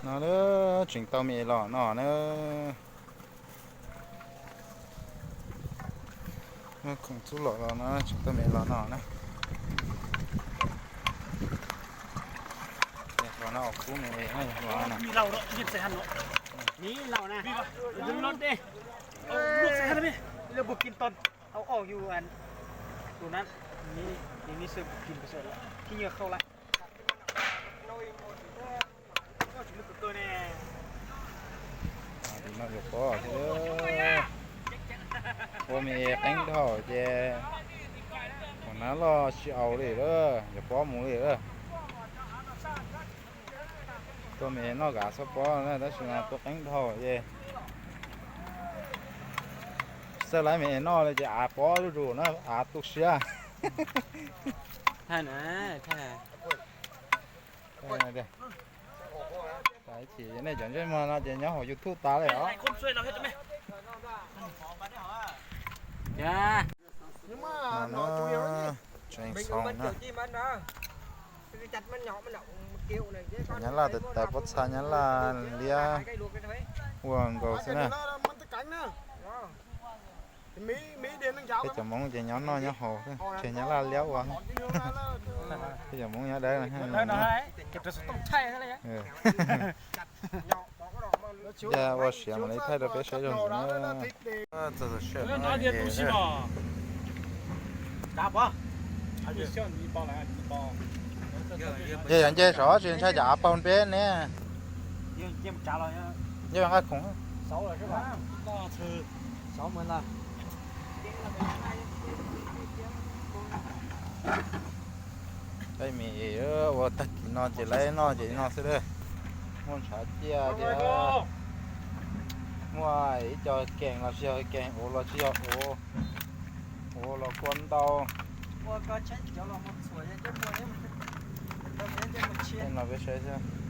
No na, tseem tau me es los no na. Khoom txuj lom los no, tseem tau me es los no na. Los no kub me es no los no. Tim no yuav pob thiab. Ua me qeeb dhau ces, ua nab loj tsis aus li lawm, yuav pob mus li lawm. Tua me noj kav txhob pob na, tab sis mas tua qeeb dhau ces, txawj laiv me noj li ces av pob zuj zus na, av tu siab. Nej cov ntsej muag no ces nyob hauv YouTube tas li os. Tseem txhoov na. Nyab laj tawv tawv pob txha nyab laj liab ua nkaus xwb na. Peb cov Hmoob ces nyob noj nyob haus, tseg nyab laj liab ua. Peb cov Hmoob nyob dawb. Yog ua siav mam li thaij rau peb saib zoo ntxiv na. Yog yog nce saud tsis ntshai cov av paug peb ne. Nce nqaj khoom. Ua tag kis no ces laiv noj ces no xwb lawm. Muaj ntshav ciaj thiab. Muaj ib co kees los tsis yog kees, ua los tsis yog ua, ua los kua ntau. Tej no peb saib xwb.